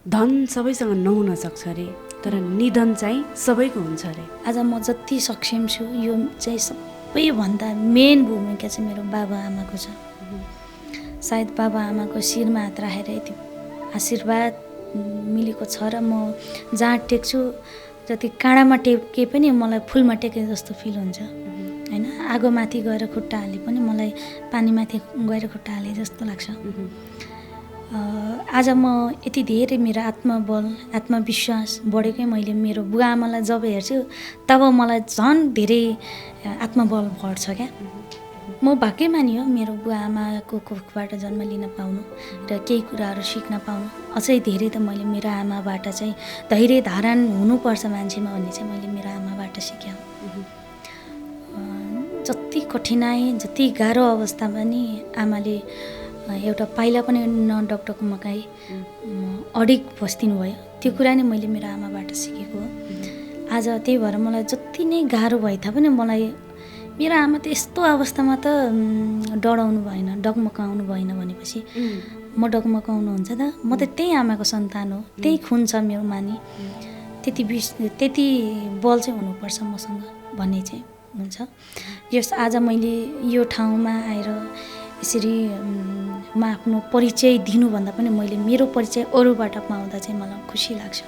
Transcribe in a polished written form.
धन सबैसँग नहुन सक्छ अरे, तर निधन चाहिँ सबैको हुन्छ अरे। आज म जति सक्षम छु यो चाहिँ सबैभन्दा मेन भूमिका चाहिँ मेरो बाबाआमाको छ। सायद बाबाआमाको शिरमा हात राखेर यति आशीर्वाद मिलेको छ र म जहाँ टेक्छु जति काँडामा टेके पनि मलाई फुलमा टेके जस्तो फिल हुन्छ होइन। आगोमाथि गएर खुट्टा हाले पनि मलाई पानीमाथि गएर खुट्टा हाले जस्तो लाग्छ। आज म यति धेरै मेरो आत्मबल आत्मविश्वास बढेकै मैले मेरो बुवाआमालाई जब हेर्छु तब मलाई झन् धेरै आत्मबल बढ्छ क्या। म भाग्यमानी हो मेरो बुवाआमाको कोखबाट जन्म लिन पाउनु र केही कुराहरू सिक्न पाउनु। अझै धेरै त मैले मेरो आमाबाट चाहिँ धैर्य धारण हुनुपर्छ मान्छेमा भन्ने चाहिँ मैले मेरो आमाबाट सिकेँ। जति कठिनाइ जति गाह्रो अवस्था पनि आमाले एउटा पाइला पनि नडक्टको मकै अडिक बस्दिनु भयो। त्यो कुरा नै मैले मेरो आमाबाट सिकेको हो। आज त्यही भएर मलाई जति नै गाह्रो भए तापनि मलाई मेरो आमा त यस्तो अवस्थामा त डराउनु भएन डगमगाउनु भएन भनेपछि म डगमगाउनु हुन्छ त। म त त्यही आमाको सन्तान हो, त्यही खुन छ मेरो मानि, त्यति बल चाहिँ हुनुपर्छ मसँग भन्ने चाहिँ हुन्छ। यस आज मैले यो ठाउँमा आएर यसरी म आफ्नो परिचय दिनुभन्दा पनि मैले मेरो परिचय अरूबाट पाउँदा चाहिँ मलाई खुसी लाग्छ।